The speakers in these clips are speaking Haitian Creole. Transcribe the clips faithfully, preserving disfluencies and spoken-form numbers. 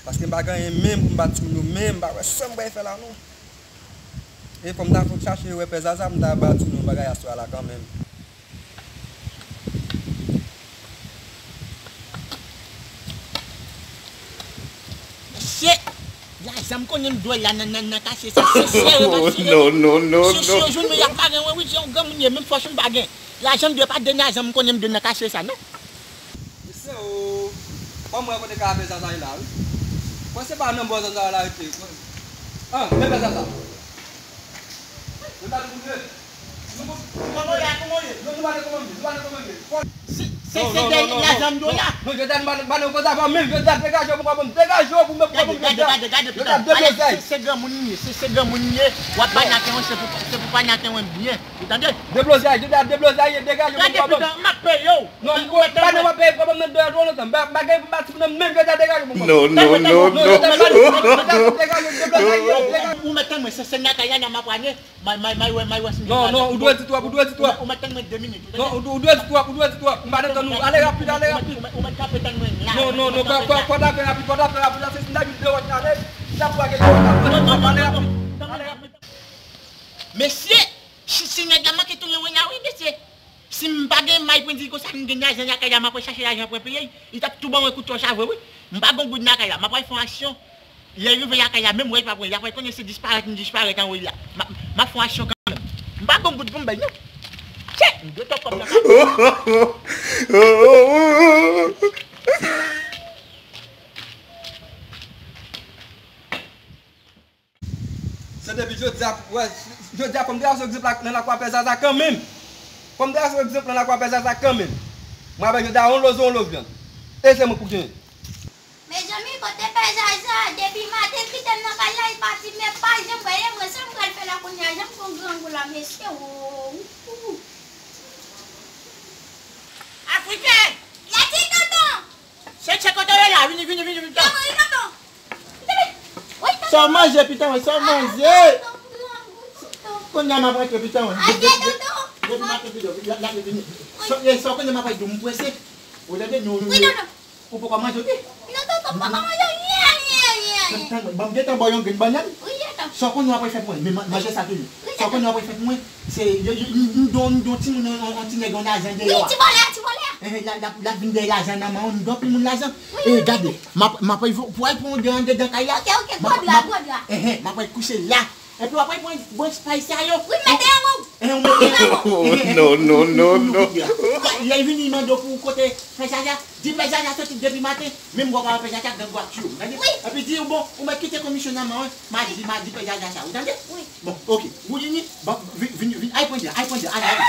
Paske m pa gen anyen menm pou m ba timoun yo, menm m pa wè sa m pral fè la non. E fò m ta fon chache wè Pè Zaza, m ta ba timoun yo bagay aswè a la kanmenm. Mesye, lajan m konnen m dwe la nan, nan, nan kache sa, se sere m ap sere. Non, non, non, non. Si, si yo jwenn mwen, y ap mare mwen, wi, se yon granmoun ye, menm fòs m pa gen. Lajan m dwe pa de lajan m konnen m dwe nan kache sa, non. Mesye o, ban m wè kote kay a Pè Zaza ye la, wi. Mwen se pa nan bò Zaza la rete. Ah, men Pè Zaza. Yo ta di nou ye. Kòman w ye? Kòman w ye? Non, nou pa de kòman m ye, nou pa de kòman m ye. Se, se, se de lajan m dwe la. Non, jodi a nou pa, pa nan koze avè w menm, jodi a degaje w pou kòman m, degaje w pou mwen, pou kòman m, jodi a. Gade, gade, gade, gade, pita. Jodi a deblozay. Se, se granmoun li ye, se, se granmoun li ye. W ap panyaken mwen, se pou, se pou panyaken mwen byen. Ou tande? Deblozay, jodi a deblozay, degaje w pou kòman m. Gade, pita, m ap peye w. Non, m pa nan w ap peye kòman m nan dèyè w lontan. M pa, m pa gen pou m ba timoun nan menm jodi a degaje w pou kòman m. Non, non, non, non. Degaje w, deblozay, degaje w. Ou mèt tann mwen, se, se Natalia nan m ap wanye. May, may, may wè, may wè si m gen lajan. Non, non, ou dwe di twòp, ou dwe di twòp. Ou mèt tann mwen de minit, ou tande? Non, ou, ou dwe di twòp, ou dwe di twòp. M pa nan tann ou. Ale rapid, ale rapid. Ou mèt, ou mèt kanpe tann mwen la. Non, non, non, fò, fò, fò ta fè rapid, fò ta fè rapid. Se si m ta vin de wòch ale, m ta pou ake ale rapid, ale rapid. Mesye, si, si nèg la manke tounen Wena wi, mesye. Si m pa gen may pou di konsa, m gen lajan lakay la, m ap chache lajan pou peye, li t ap tou ban mwen kout tòch avè wi. M pa gen goud lakay la, m ap al fè yon aksyon. Lè rive lakay la, menm wè l pa pran, y ap konnen se disparèt m disparèt anwo la. M ap, m ap fè yon aksyon kanmenm. M pa gen goud pou m bay non. Chè, m gen twòp kòb nan kay. Se depi jodi a, wè, jodi a fò m trase yon egzanp la, nan lakou a Pè Zaza kanmenm. Fò m trase yon egzanp nan lakou a Pè Zaza kanmenm. Mwen avè jodi a, on lo zo, on lo vyann. E se mwen pou genyen. Mezanmi, kote Pè Zaza? Depi maten l kite m nan kay la, li pati, men pa janm wè l. E mwen, sa m pral fè la kounye a? Jan m gon grangou la, mesye, o, o. Afriken! Leti, tonton! Se, se kote w ye la? Vini, vini, vini, vini. Sa w manje, pita mwen, sa w manje? Kounye a m ap rantre, pita mwen. Depi maten, pita, la, la, vini. Sa, sa w konnen m ap di w, m prese. Ou tande, nou, nou, nou. Ou poko manje, wi? Non, tonton, m poko manje anyen, anyen, anyen, anyen. Tann, tann, ban m gentan ba w yon grenn bannann. Wi, tonton. Sa w konnen w ap fè pou mwen, men ma-, manje sa toujou. Sa w konnen w ap fè pou mwen, se, yo, yo, m, m don, m don timoun yon, yon, yon ti nèg yon lajan deyò a. Wi, ti vòlè a, ti vòlè a. Enhen, l ap, l ap, l ap vin dèyè lajan nan men w, m don timoun lajan. Wi, wi, wi. E, gade, m ap, m ap al pou al pran yon de andedan kay la. Oke, oke, pran dra, pran dra. Enhen, m ap al kouche la. Epi w ap al pran branch pay sa yo. Wi, mete anwo. Enhen, ou mete anwo. Non, non, non, non. Lè l vini, li mande w pou kote Pè Zaza. Di Pè Zaza soti depi maten, menm bò pa wè Pè Zaza, grangou ap tiye w. Tande? Wi. Epi di, bon, ou mèt kite komisyon nan men w, madi, madi Pè Zaza sa, ou tande? Wi. Bon, oke. Woulini, bon, vin, vin, vin, al pran dra, al pran dra, al, al.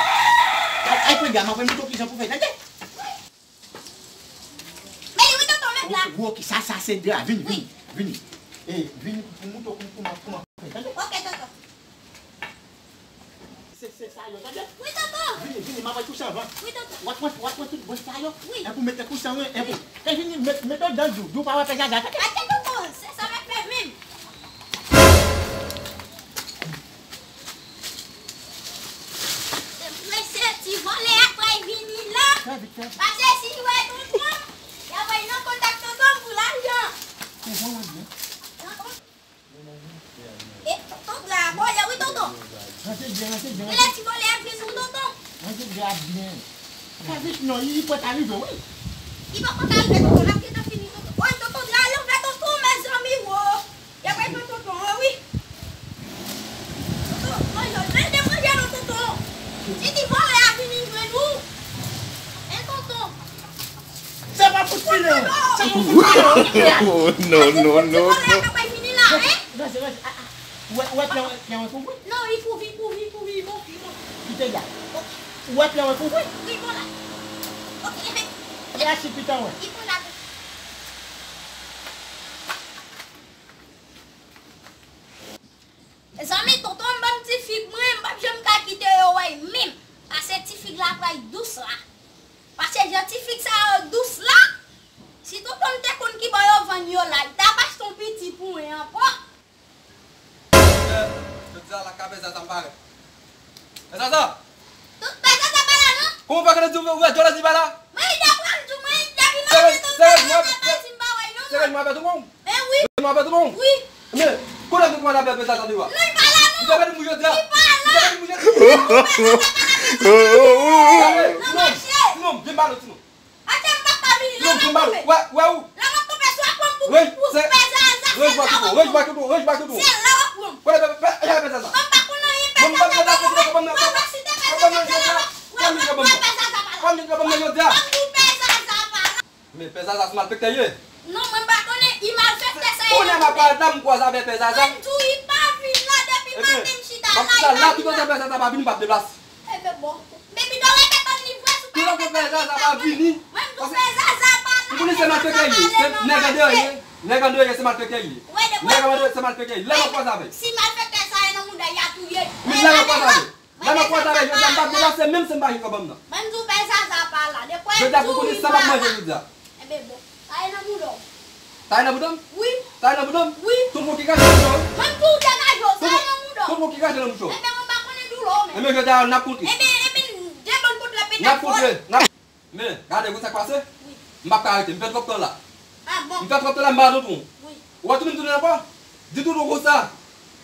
Al, al pran dra, m ap montre w kijan pou fè, tande? Wi. Men wi, tonton, men dra. Ou, ou, oke, sa, sa se dra, vini, vini, vini. E, vini pou, pou montre w kouman, kouman pou fè, tande? Oke, tonton. Se, se sa yo, tande? Wi, tonton. Vini, vini, m ap al kouche anvan. Wi, tonton. W ap pran, w ap pran tout branch sa yo. Wi. Epi w mete kouche anwo, epi. Wi. E vini, met, met yo dan djou. Djou pa wè Pè Zaza, tande? Atè, tonton, se sa m ap fè menm. Mesye, ti vòlè a pral vini la. Fè vit, fè vit. Pase si w wè tonton, y ap al nan kontak tonton pou lajan. Tonton, w ap byen? Tonton. E, tonton, dra a kole wi, tonton. Ranse byen, ranse byen. Genlè ti vòlè a vin wi, tonton. Ranse dra a byen. Fè vit non, li, li pwès rive, wi. Li poko ka rive, tonton, l ap gentan fini, tonton. Oy, tonton, dra a lanvè, tonton, mezanmi, wo. Y ap pran tonton an, wi. Tonton, manje, manje, manje non, tonton. Ti, ti vòlè a vini jwenn ou. E, tonton. Se pa pou tire w. Se pou tire w. Oh, non, non, non, non. Ranse, ranse. Ah, ah. Ou wè, ou wè pye, pye mwen kouvri? Non, li kouvri, kouvri, kouvri, bon, li bon. Kite la. Ou wè pye mwen kouvri? Li bon la. Ok. Mèsi, pita mwen. Li bon la. Zanmi, tonton m ban m ti fig mwen, m p ap janm ka kite yo wè menm. Pase ti fig la pral dous la. Pase jan ti fig sa yo dous la. Si tonton m te konn ki bò yo vann yo la, li t ap achte yon piti pou mwen ankò. Jodi a la, ka Pè Zaza m parèt. Pè Zaza! Pè Zaza pa la non. Kòman w pa konn di w wè djòlè di pa la? Mwen li t ap pral di mwen, depi maten tonton Zaza pa di m pa wè l non. Se rèl mwen avè tonton. Men Wi. Mwen pa tonton. Wi. Men, kote w te konn ap fè sa deyò a? Non, li pa la non. Li te pèdi mouche jodi a. Li pa la. Li te pèdi mouche jodi a. Ti nonm, ti nonm, vin ba nou, ti nonm. Atè m pa ka vini la m ap tonbe. Wè, wè ou. La m ap tonbe sou aprann pou pou pè zaza. Rejwa tonton, rejwa tonton, rejwa tonton. Se la w ap pran. Kote pè pè pè zaza? Mwen pa konn anyen pè zaza. Mwen pa konn anyen pè zaza. Mwen pa konn anyen pè zaza. Mwen pa konn anyen pè zaza pa la. Mwen di w pè zaza pa la. Men pè zaza se malfektè ye. Non, mwen pa konnen, i malfektè sa ye. Kounye a m ap pale la, m kwaze avèk pè zaza. Mwen di w i pa vin la depi maten m chita la, i pa vin la. Tout otan pè zaza pa vini, m p ap deplase. Ebyen bon. Men bidon la te tann li vre sou pè zaza. Tout otan pè zaza pa vini. Mwen di w pè zaza pa la. Ou konnen se malfektè ye. Se nèg andeyò ye. Nèg andeyò ye, se malfektè ye. Nèg andeyò se malfektè ye. Lè m ap kwaze avèk. Si malfektè sa ye nan mouda, y a touye l. Men lè m ap kwaze avèk. Lè m ap kwaze avèk jodi a, m p ap deplase menm si m pa gen kòb nan men m. Mwen di w pè zaza pa la. Depi jodi a pou konnen sa m ap manje jodi a. Ebyen bon. Sa ye nan bouda w. Sa ye nan bouda m? Wi. Sa ye nan bouda m? Wi. Tonton ki kache nan bouda w? Mwen di w degaje w, sa ye nan bouda w. Tonton ki kache nan bouda w? Ebyen mwen pa konnen doulè w menm. Ebyen jodi a n ap kontre. Ebyen, ebyen, de bòn kote petèt. N ap kontre. N ap Men, gade, ou konn sa k pase? Wi. M p ap ka rete, m fè twòp tan la. Ah bon? M fè twòp tan la, m pa tonton. Wi. Ou pa tounen tounen ankò? Di tonton konsa.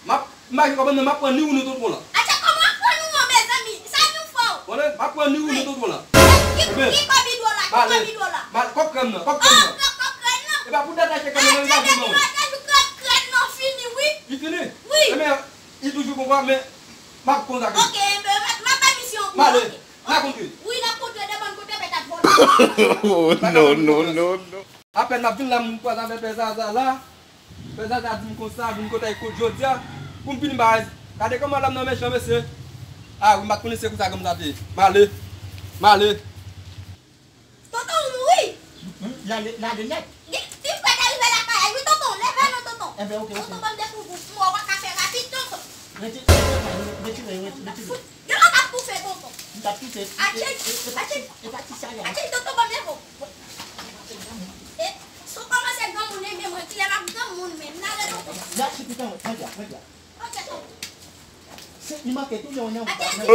M ap, m pa gen kòb nan men m, m ap pran ni ou ni tonton la. Atè, kòman w ap pran nou an, mezanmi? Sa nou fè w? Konnen, m ap pran ni ou ni tonton la. Ki, ki kòb bidon la? Ki kòb bidon la? Kòb krèm nan, kòb krèm nan. Ah, kòb krèm nan. E pa pou detache krèm nan, men m pa tonton. Atè, depi lòt jou krèm, krèm nan fini, wi. Li fini? Wi. Ebyen, li toujou konprann, men m ap konn sa k. Ok, ebyen, m ap, m ap bay misyon pou ou. M ale. N a kontre. Wi, n ap kontre de bòn kote petèt vòlè. Oh, non, non, non, non. Apèn m ap vin la, m kwaze avèk pè Zaza la. Pè Zaza di m konsa, vin kote l jodi a. Pou m vin bay. Gade kòman lòm nan mechan, mesye. Ah, wi, m pa t konnen se konsa granm sa te ye. M ale. M ale. Tonton mouri. L ale, l ale nèt. Ti frè te rive lakay la, wi, tonton. Leve non, tonton. Enben, ok, ok. Tonton, ban m dekouvri w. Mwen, w pa ka fè rapid, tonton. Retire, retire, retire, retire. Gen lòt ap toufe, tonton. M t ap toufe. Atchè, atchè, atchè, tonton, ban m leve w. E, si w kòmanse granmoun, enben mwen, kilè m ap granmoun menm? N ale, tonton. Mèsi, pitan, mwen, mwen, mwen. Ok, tonton. Se, li manke tou, non, non. Atchè, atchè,